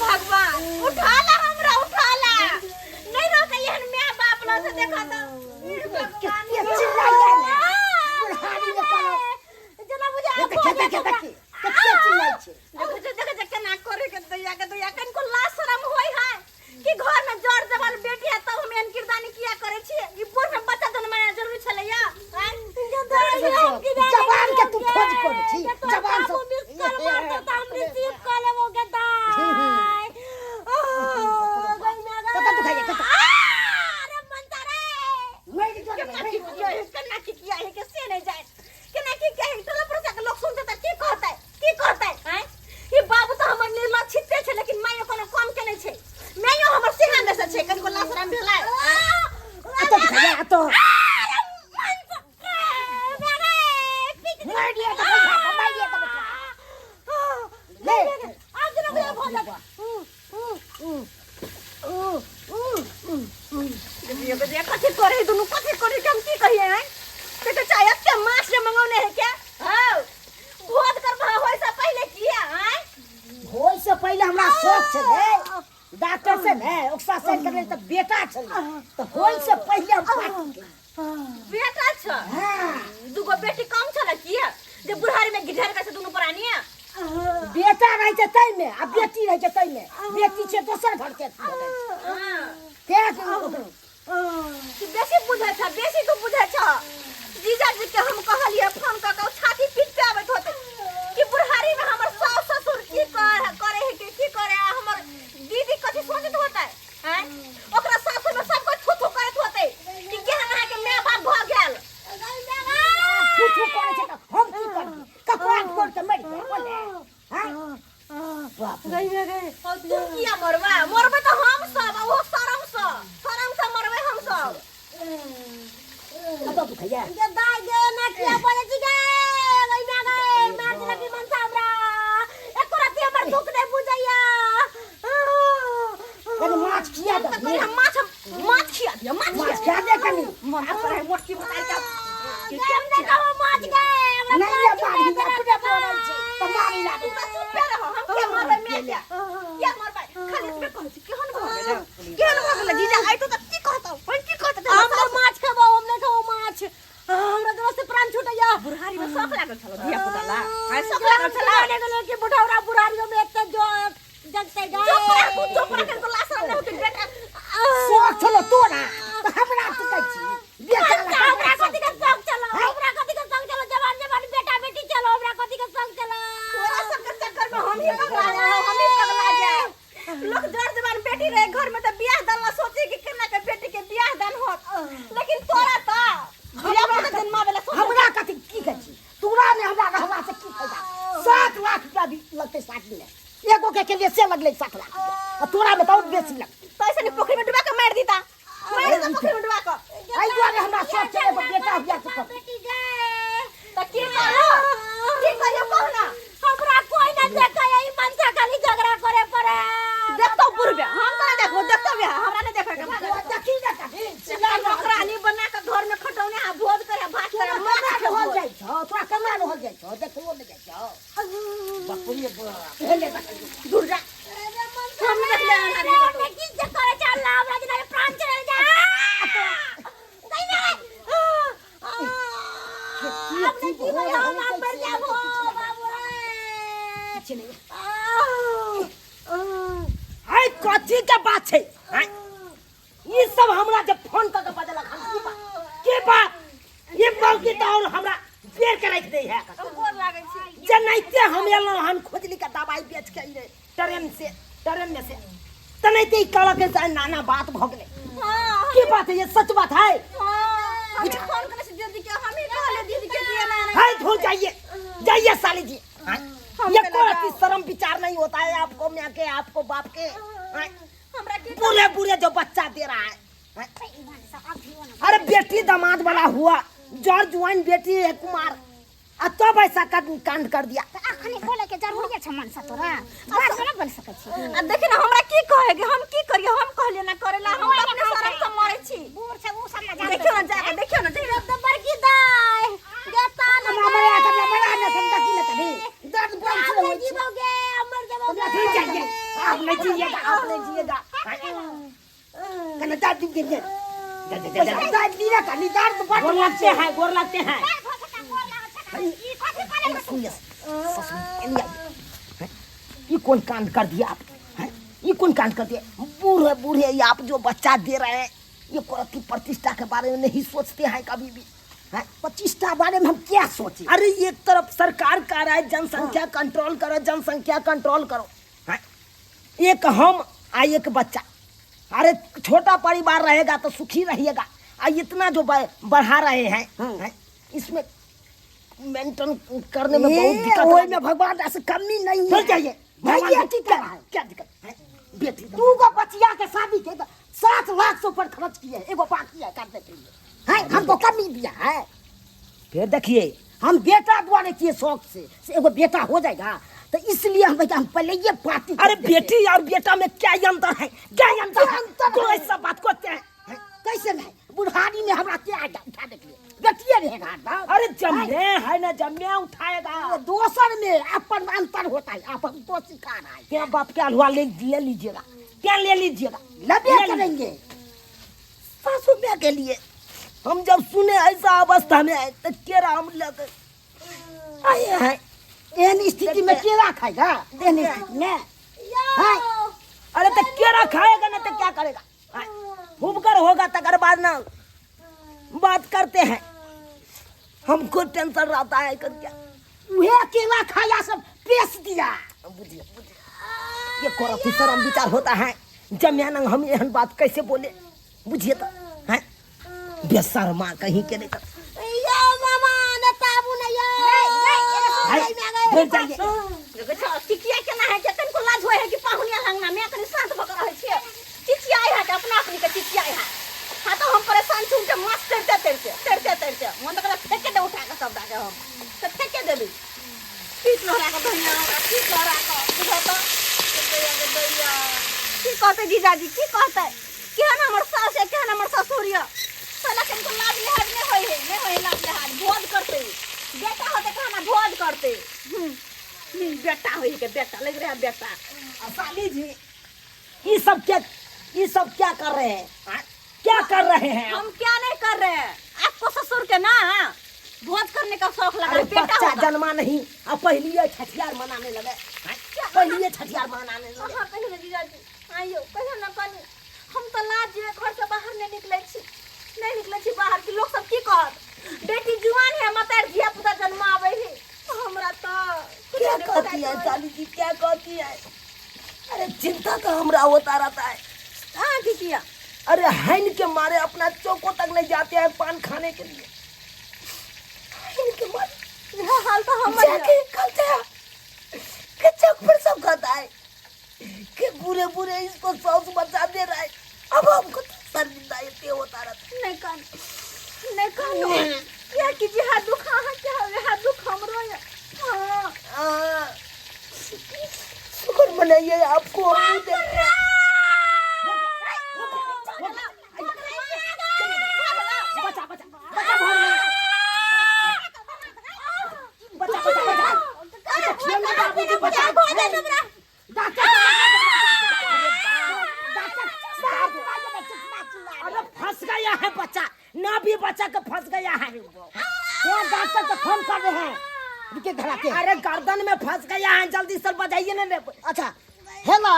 भगवान उठा ला हमरा उठा ला नहीं रहता एहन my बाप लो से देखा तो हे भगवान कते चिल्लाइया ने बुढ़ारी में कोनो जेना बुझा हे देखी देखी देखी कते चिल्लाइ छै देखो जे देखो जे केना करे के दैया के दैया कनको लाज शरम होय है कि घर में जड़ जवाल बेटी है तब हम एहन किरदानी किया करे छी ई बूढ़ में बच्चा जन्माना जरूरी छलैया जवान के तू खोज करै छी जवान से कतऽ दुखाइया कतऽ मरि जो केना की किया है केना की किया है के से नहीं जाए केना की किया है टोला पड़ोसा के लोग सुनते त की कहतै की कहतै हैं ई बाबू तो हमर निर्लक्षिते छै लेकिन माइयो कोनो कम के नहीं छै माइयो हमर सिंहा में से छै कनिको लाशराम भेलै अतऽ दुखाइया अतऽ मारि दिया तऽ बैठा मारि दिया तऽ बैठा ले कथी करे दुनू कथी करे के हम की कहिए हैं देखो चाहे के माछ जे मंगौने है के हां भोज करबा होय से पहिले किया हैं होय से पहिले हमरा शौक छलै डॉक्टर से ने ऑक्सासेन करले तऽ बेटा छलै तऽ होय से पहिले हम पार्टी केलियै। बेटा छ हाँ दुगो बेटी कम छल किया जे बुढ़ारी में गिझर के दुनू प्राणी बेटा रहै छै ताहिमे आ बेटी रहै छै ताहिमे बेटी छै दोसर घर के हां तें तू बेसी बुझै छ बेसी तू बुझै छ जीजाजी के हम कहलियै फोन कऽ के ओ छाती पीट के आबैत होतै कि बुढ़ारी में हमर सास ससुर की कर करे है के की करे आ हमर दीदी कथी सोचैत होतै हैं ओकरा सासुर में सब कोई थू थू करैत होतै कि केहन अहाँके माय बाप भऽ गेल थू थू करै छै तऽ हम की करबै कपार फोड़ के मरि जाय बोले हैं बाप रे। और तू किया मरबा मरबै तऽ हम सब आ ओहो शरम सँ शरम सँ मरबै हम सब कतऽ दुखैया गे दाइ गे ना किया बोले छी गे गई ना गे मार देलक ई मनसा हमरा एको रत्ती हमर दुख नहि बुझैया कनि माछ खिया तऽ दे कनि हम माछ माछ खिया दिअ माछ माछ खिया दे कनि मन तऽ करे मोटकी बताइ के के नहि खाबो माछ गे हमरा नहि ये मारी अपने बोलै छै तऽ मारी तू लागै तऽ चुपे रह हम किया मरबै मैं किया किया मरबै खाली एतबे कहै छी केहन भऽ गेलै केहन भऽ गेलै जीजा आइ तो तऽ की कहतौ कोई की कहतौ हम नहि माछ खेबो हम नहि खेबो माछ हमरा जोर से प्राण छूटैया बुढ़ारी में शौक लागल छलो धिया पुता ला आइ शौक लागल छला जाने गेलै कि बुढ़ौरा बुढ़ारियो में एते जो जगतै गे चुप रह तू चुप रह कनको लाश नहि होतै बेटा शौक छलो तोरा तऽ हमरा तू कहै छी बेटा ला हमरा कथी के शौक चलो हमरा कथी के शौक चलो जवान जवान बेटा बेटी चलो हमरा कथी के शौक चलो तोरा सबके चक्कर में हम ही पगला जाए हम ही पगला जाए लोग जर जवान बेटी रहे घर में तो बियाह दान ला सोचे कि केना के बेटी के बियाह दान होत लेकिन तोरा तो बियाह में जन्मावे ला सोचे हमरा कथी की कहै छी तोरा ने हमरा रहला से की फायदा 7 लाख रुपया भी लगतै शादी में एगो के लिए से लगलै 7 लाख रुपया आ तोरा में तऽ और बेसी लगतै तो ऐसे नहीं पोखरी में डुबा के मार दीता मार दीता पोखरी में डुबा के एहि दुआरे हमरा शौक छै एगो बेटा हुआ से कर बेटी गे तो की करो की करियो कह ना हमरा कोई ना देखे ई मनसा खाली झगड़ा करे पड़े देखतो बुढ़बे हम तो नहीं देखबो देखतो बे हमरा नहीं देखे के भाग देखी ने कभी चिल्ला नौकरानी बना के घर में खटौने आ भोज करे भात तोरा करे केना माछ रहल खेबो जाइ छौ तोरा केना रहल जाइ छौ देखलो नहि जाइ छौ बाप रे बाप हेले देखलियौ दूर जा हम नहीं देखले हन आदमी कतौ। की जे करे चल हमरा जेना प्राण चल जा गई ना की हमने की की हो हम रहल मर छै, जाबो बाबू रे किछु नहि आइ कथी के बात छै आँय? ई सब हमरा जब फोन कऽ के बजलक हन की बात के बात ये मौकी तऽ और हमरा बेर के राखि दै है हम गोर लागै छी जेनाहिते हम एलहुँ हन खोजली के दवाई बेच के अइले ट्रेन से ट्रेन में से तेनाहिते ई कहलक से नाना बात भऽ गेलै हां की बात है ये सच बात है हां हम फोन करे छी दीदी के हम ही कहले दीदी के कि एना एना है धुल जाइए जाइए साली जी हाँ? हम ये चले कोई जाओ। शर्म विचार नहीं होता है आपको मैं के आपको बाप के हाँ? हमरा की बूढ़े बूढ़े जो बच्चा दे रहा है हाँ? अरे बेटी दामाद वाला हुआ जर जुआन बेटी है कुमार आ तब ऐसा कांड कर दिया अखने बोले के जरूरी छै मनसा तोरा बात नहि बोल सकै छी आ देखी ना हमरा की कहे के हम की करिए हम कहलिए ना करेला हम तो अपने शरम से मरे छी बूढ़ छै उ सब ना देखियो ना जाके देखियो ना जाइए तो बड़की दाई गे तान मामा या कभी मरा ना समझा की ना कभी दर्द बंद से होई जीवो गे मर जेबो छै जाइए आप नहीं जिएगा, आप नहीं जिएगा। कने दादी के लिए दादी कनी दर्द बड़। गोर लगते हैं, गोर लगते हैं। सुनिए ससुर, एने आइए। ये कौन कांड कर दिया आप हैं? ये कौन कांड कर दिया? बूढ़े बूढ़े ये आप जो बच्चा दे रहे हैं, ये की प्रतिष्ठा के बारे में नहीं सोचते हैं कभी भी, हैं? प्रतिष्ठा बारे में हम क्या सोचे? अरे एक तरफ सरकार कह रहा है जनसंख्या कंट्रोल करो, जनसंख्या कंट्रोल करो, हैं? एक हम आ एक बच्चा, अरे छोटा परिवार रहेगा तो सुखी रहिएगा। आ इतना जो बढ़ा रहे हैं, हैं? इसमें मेंटेन करने में बहुत दिक्कत। ओए में भगवान से कमी नहीं है। फिर जाइए। भैया भगवान की क्या क्या है? क्या दिक्कत है? बेटी दू गो बचिया के शादी के 7 लाख से ऊपर खर्च किए, एगो बाकी है करने के लिए है। हमको कमी दिया है। फिर देखिए, हम बेटा द्वारे किए शौक से एगो बेटा हो जाएगा तो इसलिए हम भैया हम पहले ये पार्टी अरे करते थे। बेटी और बेटा में क्या अंतर है? क्या अंतर है? अंतर क्यों है? ऐसा बात करते हैं? कैसे नहीं? बुढ़ारी में हमरा क्या आएगा उठाने के लिए? बेटिए रहेगा ना। अरे जम्मे है ना, जम्मे उठाएगा। दोसर में अपन अंतर होता है, आप हमको सिखा रहा है। क्या बाप के हलवा ले ले लीजिएगा, क्या ले लीजिएगा? लबे ले लीजिए। करेंगे। सासू माँ के लिए हम जब सुने ऐसा अवस्था में आए तो केरा हम लग आए हैं। एहन स्थिति में केला खाएगा? एहन स्थिति में यो। अरे तो केरा खाएगा ना तो क्या करेगा? फूबकर होगा तकर बाद ना बात करते हैं। हमको टेंशन रहता है कि क्या उहे केला खाया सब पेश दिया। बुझिए बुझिए, ये कोरथी शर्म विचार होता है। जमियानंग हम एहन बात कैसे बोले? बुझिए तो हैं बेशर्मा कहीं के नहीं तो। यो मामा न ताबू न यो। हाय, फिर जाइए। देखै छ चिचिया केना है छै? कनिको लाज होइ है कि पाहुनिया लंगना में कनि शांत भऽ के रहै छियै? चिचियाइ है अपना अपनी के चिचियाइ है। हाँ तो हम परेशान छी उनके माछ तैरते तैरते तैरते तैरते मन तऽ कहलक फेंके दे उठा के सबटा के, हम तऽ फेंके देली। पीट लोहरा के धनिया, पीट लोहरा के बुझऽ तऽ दैया के दैया। की कहतै जीजाजी? की कहतै? केहन हमर सास है, केहन हमर ससुर यऽ। साला कनिको लाज लिहाज नहि होइ है, नहि होइ है लाज लिहाज। भोज करतै बेटा होतै तऽ हमरा भोज करतै। बेटा होइ के बेटा लग रहा है बेटा। साली जी, ये सब क्या, ये सब क्या कर रहे हैं? हाँ? क्या कर रहे हैं आप? हम क्या नहीं कर रहे हैं। आपको ससुर के ना भोज करने का शौक लगा। अरे बेटा बच्चा होगा। जन्मा नहीं अब पहली छठियार मनाने लगे, हाँ? पहली छठियार मनाने लगे। अहाँ कहियो ने जीजाजी, आइयो कहियो ने कनी। हम तऽ लाज जे घर से बाहर नहीं निकलै छी, नहीं निकलै छी बाहर कि लोग सब की कहत, बेटी जुआन है मतार धिया पुता जन्माबै है। हमरा तऽ कुछ क्या नहीं कहती बुझाइत है रहै। साली जी, क्या कहती है? अरे चिंता तो हमरा होता रहता है। अहाँ की किया? अरे हैन के मारे अपना चौकों तक नहीं जाते हैं पान खाने के लिए, हैन के मारे। इएह हाल तऽ हमर यऽ। जाके कहते हैं कि चौक पर सब कहता है कि बुरे बुरे इसको सौस बचा दे रहा है। अब हमको तो शर्मिंदा ये होता रहता है। नहीं कान, नहीं कान, किया कि जे हाथ दुख अहाँ के है, वएह दुख हमरो यऽ। हाँ। शुक्र मनाइए आपको हम नहीं देते हैं। बचा बचा बचा, भाग गया। बचा बचा बचा, खेलना बाबूजी, बचा। Doctor doctor. अरे फंस गया है बच्चा ना भी, बच्चा के फंस गया है। क्या डॉक्टर को फोन कर रहे हैं? रुके घरा के। अरे गर्दन में फंस गया है, जल्दी से बजाइए ना रे। अच्छा, हेलो।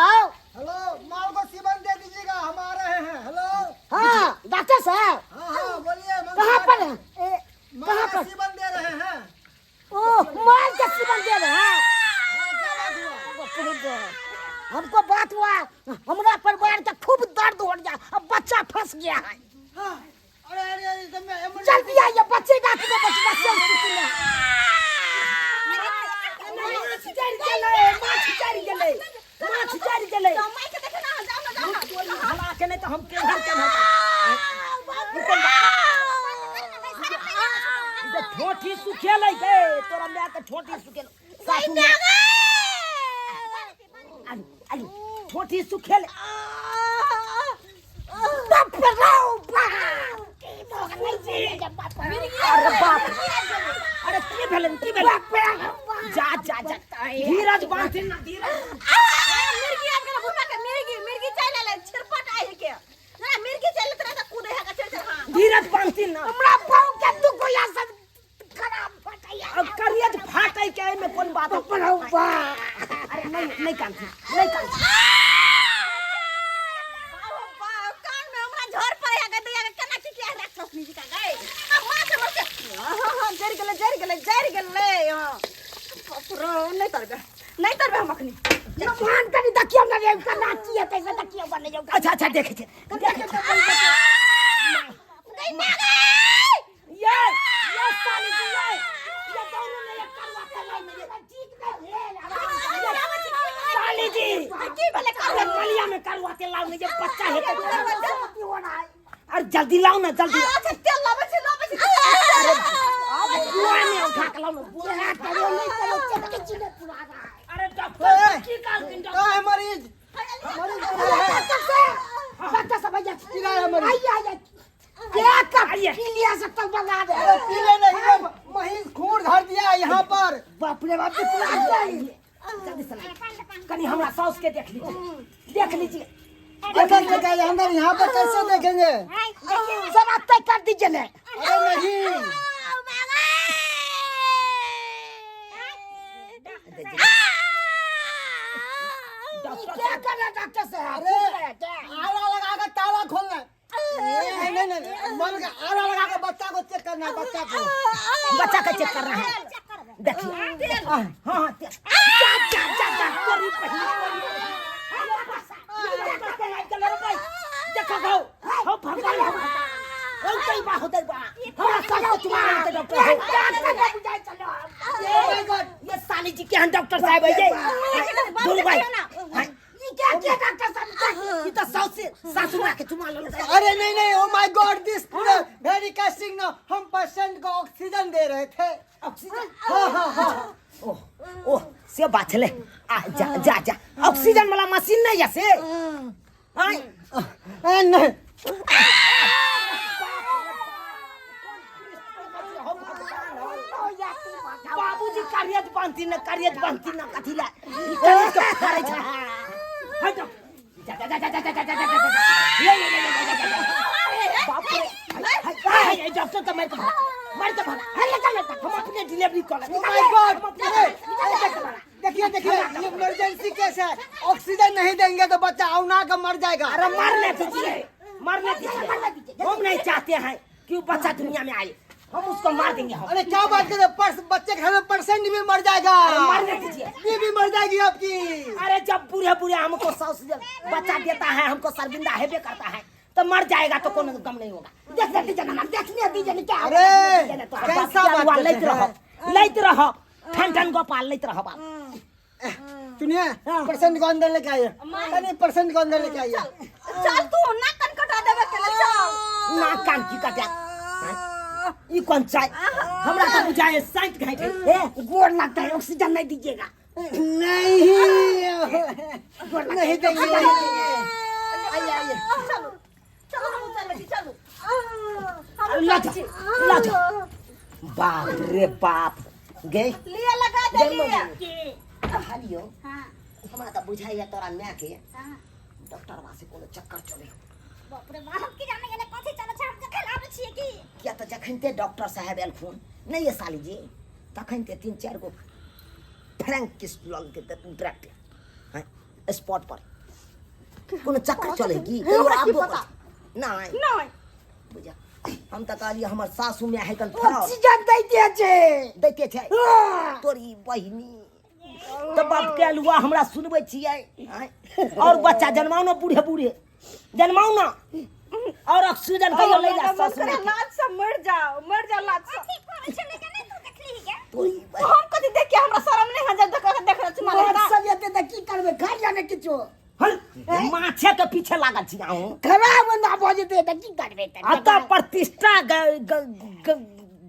हेलो, माल को सीवन दे दीजिएगा, हम आ रहे हैं। हेलो। हाँ डॉक्टर साहब। हाँ हाँ, बोलिए। कहाँ पर है? ए, माल कहाँ का पर? सीवन दे रहे हैं। ओ माल के सीवन दे रहे हैं? हाँ, क्या बात हुआ? बाप रे बाप। हमको बात हुआ, हमारा परिवार का खूब दर्द हो गया, अब बच्चा फंस गया है। हाँ, अरे अरे अरे, तो मैं emergency- जल्दी आइए, बचेगा कि नहीं बचेगा सेम स्थिति में। माछ जरि गेलै, माछ जरि गेलै, माछ जरि गेलै। जाउ माइके देखे ना, जाउ ना, जाउ ना। हला के नहीं तो हम केहन केहन ठोठी सुखेलै गे तोरा माय के, ठोठी सुखेल सासू माय। आलू आलू ठोठी सुखेल। बाप रे बाप, की भऽ गेलै? अरे बाप, अरे की भेलै, की भेलै? जा जा जा, धीरज बांधिन ना, धीरज। मुर्गी आबि गेल। धीरज बांधती ना। हमरा बहु के दुख होइया सब खराब फटैया। अब करियज फाटै के एहिमे कोन बात है? बा अरे नहीं नहीं कानती, नहीं कानती। कान में हमरा झोर पड़े गए दैया के केना चिचिया राक्षस नी का गए आ माँ के मर के। हां हां, जर गेलै जर गेलै जर गेलै। हां बाप रे, नहीं तरबे नहीं तरबे हम अखनी। मान कनी देखियो ना रे, केना की हेतै से देखियो बने जाउ। अच्छा अच्छा, देखै छै देखै छै। गई माँ गई। ये ये साली जी, ये ये दौड़ू ने ये करवा के लाइन में, ये ठीक नहीं भेल। साली जी की भेलै? अरे मलिया में करवा के लाओ ने, ये बच्चा है तो की हो रहा है? अरे जल्दी लाओ ना, जल्दी। अच्छा तेल लाबै छी लाबै छी। अरे बुआ में उठा के लाओ ना बुआ। क्या करो नहीं करो चटके चीने पुराना है। अरे डॉक्टर की कहलखिन डॉक्टर? कहाँ है मरीज? मरीज कहाँ है? डॉक्टर साहब, डॉक्टर साहब भैया किधर है मरीज? आइए आइए, क्या कर आइए। पी लिया सब तक बना दे। अरे पीले नहीं है, महीष खूर धर दिया यहाँ पर। बाप रे बाप, इतना गई। जल्दी से लाइए। कनी हमरा साउस के देख लीजिए, देख लीजिए। अंदर लेके आइए, अंदर। यहाँ पर कैसे देखेंगे? जरा तय कर दीजिए ने। अरे नहीं, डॉक्टर क्या कर रहा डॉक्टर साहब? अरे आला लगा कर ताला खोलना है। नहीं नहीं नहीं, मर गया। आला लगा कर बच्चा को चेक करना है, बच्चा को बच्चा का चेक करना है। देखिए, हाँ हाँ, तेल। जा जा जा जा, तोरी बहिनी, तोरी। देखा गौ हो भगवान हो हो कई बा होतै बा हमरा सास के चुमा होतै डॉक्टर हो। Oh my God! ये साली जी के हम डॉक्टर साहब है ये दुनू भाई। ये क्या किया डॉक्टर साहब? ई त सास से सासू माँ के चुमा लेलकै। अरे नहीं नहीं, oh my God, this very casting ना, हम पेशेंट को ऑक्सीजन दे रहे थे। ऑक्सीजन? हाँ हाँ हाँ। ओह ओह, से बात छलै। आ जा जा जा, ऑक्सीजन वाला मशीन नहीं है से आय। नहीं। बाबूजी करियत बांधती न, करियत बांधती न, कथी ला ई करियत के फाड़ै छै। हट जा जा जा जा जा जा जा जा जा जा, ले ले ले ले ले ले। बाप रे, हाय हाय हाय, डॉक्टर का मार के भगा, मार के भगा। हाय ले ले, हम अपने delivery call. Oh my God! देखिए देखिए, ये इमरजेंसी केस है, ऑक्सीजन नहीं देंगे तो बच्चा औना का मर जाएगा। अरे मरने दीजिए, मरने दीजिए, हम नहीं चाहते हैं कि वो बच्चा दुनिया में आए, हम उसको मार देंगे हम। अरे क्या बात कर रहे हैं? पर्स बच्चे के घर में परसेंट भी मर जाएगा। अरे मरने दीजिए। ये भी मर जाएगी आपकी। अरे जब बूढ़े बूढ़े हमको साउस बच्चा देता है, हमको शर्मिंदा हेबे करता है, तो मर जाएगा तो कोनो गम नहीं होगा। देखने दीजिए ना, देखने दीजिए ना क्या। अरे कैसा बात बात करते लैत रहो हैं? लैत रहो, ठन ठन गोपाल लैत रहो बाप। सुनिए, परसेंट को अंदर लेके आइए, नहीं परसेंट को अंदर लेके आइए। चल तू नाक कान कटा देबे के लेल, चल। नाक कान की कटा? ई कोन चाय हमरा तो बुझाए साइट घाट है। ए गोर लगता है, ऑक्सीजन नहीं दीजिएगा। नहीं नहीं देंगे, नहीं देंगे। आइए आइए, चलू चलू, हम चलै छी, चलू। ला जा ला जा, बाप रे बाप गे। लिया लगा दे लिया। कहलियो हाँ। हमरा तऽ बुझाइया तोरा माय के हाँ। डॉक्टरवा से कोनो चक्कर चले। बाप रे बाप, की जाने गेलै कथी चलै छै, हम जखन आबै छियै की किया तऽ जखन ते डॉक्टर साहेब एलखुन नहीं ये साली जी, तखन ते तीन चारि गो फ्रैंक किस लग के डायरेक्ट हैं स्पॉट पर कोनो चक्कर चले की कहियो हमरा की आबो पता? नहीं नहीं बुझा, हम तऽ कहलियै हमर सासू माय है कल फरार ऑक्सीजन दैते छै। दैते छै। हाँ। तोरी बहिनी तऽ बाप के अलुआ हमरा सुनबै छियै आँय? और बच्चा जन्माउ ने, बूढ़े बूढ़े जन्माउ ने, और ऑक्सीजन कहियो ले जा हमरा मन सासू करे माय के। लाज से मर जाओ, मर जाओ लाज से। कथी करै छलै के नहि तू देखली के? तोरी बहिनी। हम कथी देख के हमरा शरम नहीं है जब देख देख रहे चुमा मौत लेता। सब एते तऽ की करबै, खा लिअ ने किछो। हल, माछे के पीछे लागल छी अहूँ। खराब ना भऽ जेतै तऽ की करबै तऽ? अतः प्रतिष्ठा ग, ग, ग,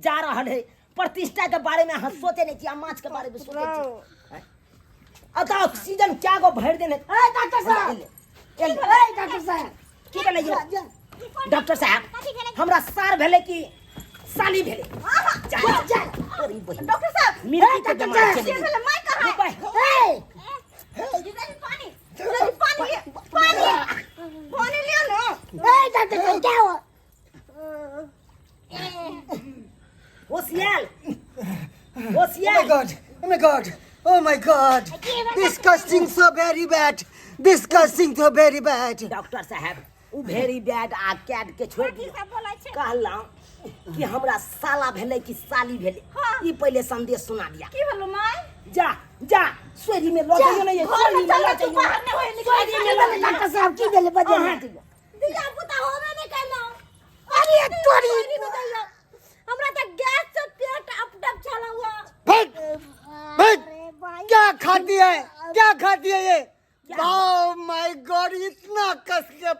जा रहल है, प्रतिष्ठा के बारे में अहाँ सोचे नहीं छी, अहाँ माछ के बारे में सोचे छी। अतः ऑक्सीजन क्या गो भरि देने। ए डॉक्टर साहब, एले, एले। ए डॉक्टर साहब, की भेलै यौ? डॉक्टर साहब, हमरा सार भेलै कि साली भेलै? जा जा, तोरी बहिन। डॉक्टर साहब, मिर्गी के डॉक्टर बेमार साहब, चलि की गेलै। भेलै? माय कहाँ है? ए जीजाजी पानी, जीजाजी पानी लिअ, पानी पानी लिअ न। ए डॉक्टर साहब, क्या हुआ? God, oh my God, oh my God, disgusting, so very bad, disgusting, so very bad. Doctor साहब उ भेरी बैड आ कैट के छोड़ की दियौ। सब बोलै छै कहलहुँ कि हमरा साला भेलै कि साली भेलै? हाँ। ई पहिले संदेश सुना दिया। की भेलो माय? जा जा, सोरी में लऽ जइयो ने, ये घर में सोरी में लऽ चल, तू जइयो। बाहर नहि होय निकल। सोरी में लऽ जइयो। डॉक्टर साहब, की भेलै बजे? अहाँ जइयो। धिया पुता होबे नहि केलहुँ। अरे तोरी। सॉरी बताइयो, हमरा तऽ गैस से पेट अपटप छलौ हँ। भाग भाग। अरे भाई। क्या खाती है, क्या खाती है ये? ओ my God, इतना कस के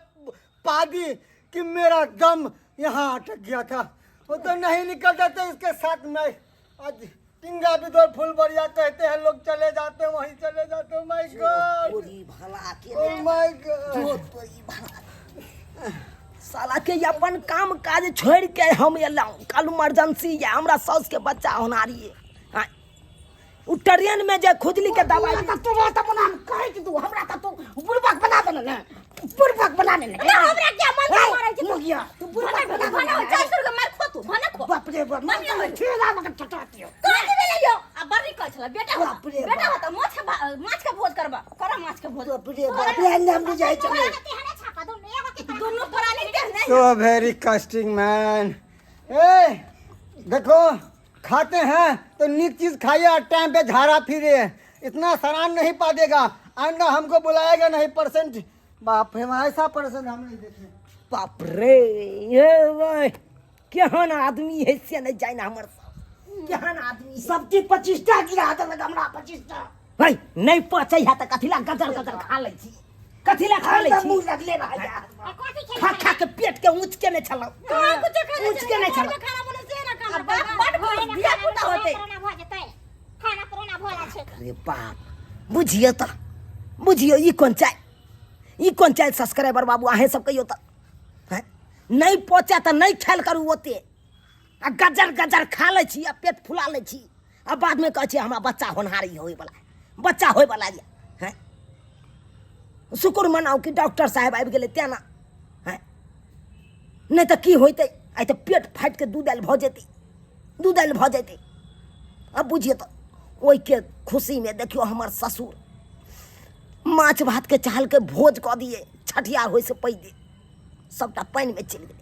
पादी कि मेरा दम यहाँ अटक गया था, वो तो नहीं निकलता था। इसके साथ मैं आज टिंगा बिदोर फूल बढ़िया कहते हैं लोग, चले जाते हैं, वहीं चले जाते हैं। My God. तोरी भला के। ओ my God. जो तोरी भला, साला के अपन काम काज छोड़ के हम एलहुँ। कल इमरजेंसी या हमरा साउस के बच्चा होनारी है। उ ट्रेन में जे खुजली के दवाई। तऽ तोरा तऽ बना कहै छी, तू हमरा तऽ तू बुड़बक बना देने ने, बुड़बक बना देने। ना, हमरा क्या मन से मारै छै? मुगिया तू बुड़बक बना भने देने। चल सुर के मार खो, तू भने खो। बाप रे बाप। मम्मी होय। ठेला मगर चटा दियो। कहाँ के भेलै यो? आ बड़ी कहै छलै बेटा होता। बाप रे बेटा बाप। होता, माछ के भोज करबा कर, माछ के भोज। बाप रे बाप रे, हम नहीं जाइ चले। दुनू प्राणी देह नहीं। So very casting man. ए देखो, खाते हैं तो नीक चीज खाइए और टाइम पे झाड़ा फिरे। इतना सरान नहीं पा देगा, आइंदा हमको बुलाएगा नहीं। परसेंट बाप रे, ऐसा परसेंट हम नहीं देखे। बाप रे, ये भाई केहन आदमी है से नहीं जाने हमर सब केहन आदमी है। सब चीज 25 टा गिरा देलक हमरा, 25 टा। भाई, नहीं पचै है तऽ कथी ला गजर गजर खा लै छी? कथी ला खा लै छी? मुँह लगले रहै। खा खा के पेट के ऊँच के नहि छलौ? कहाँ कुछो खाना? ऊँच के नहि छलौ? खाना बने से ना आ बाप बड खुश, धिया पुता होते। भऽ जेतै, खाना पुराना भऽ जाइ छै। अरे बाप, बुझियौ तऽ बुझियौ, ई कोन चाय, ई कोन चाय? सब्सक्राइबर बाबू, अहें सब कहियौ तऽ हैं? नहि पचे तऽ नहि खायल करू ओते। आ गजर गजर खा लै छी आ पेट फुला लै छी आ बादमे कहै छी हमरा बच्चा होनहारी होइवला, बच्चा होइवला यऽ हैं। शुक्र मनाउ कि डॉक्टर साहेब आबि गेलै तेना हैं, नहि तऽ की होइतै? आइ तऽ पेट फाटि कऽ दू दालि भऽ जेतै, दू दालि भऽ जेतै। आब बुझियौ तऽ ओहिके खुशीमे देखियौ हमर ससुर माछ भातके चाहलकै भोज कऽ दिए छठियार होइसँ पहिले। सभटा पानिमे चलि गेलै।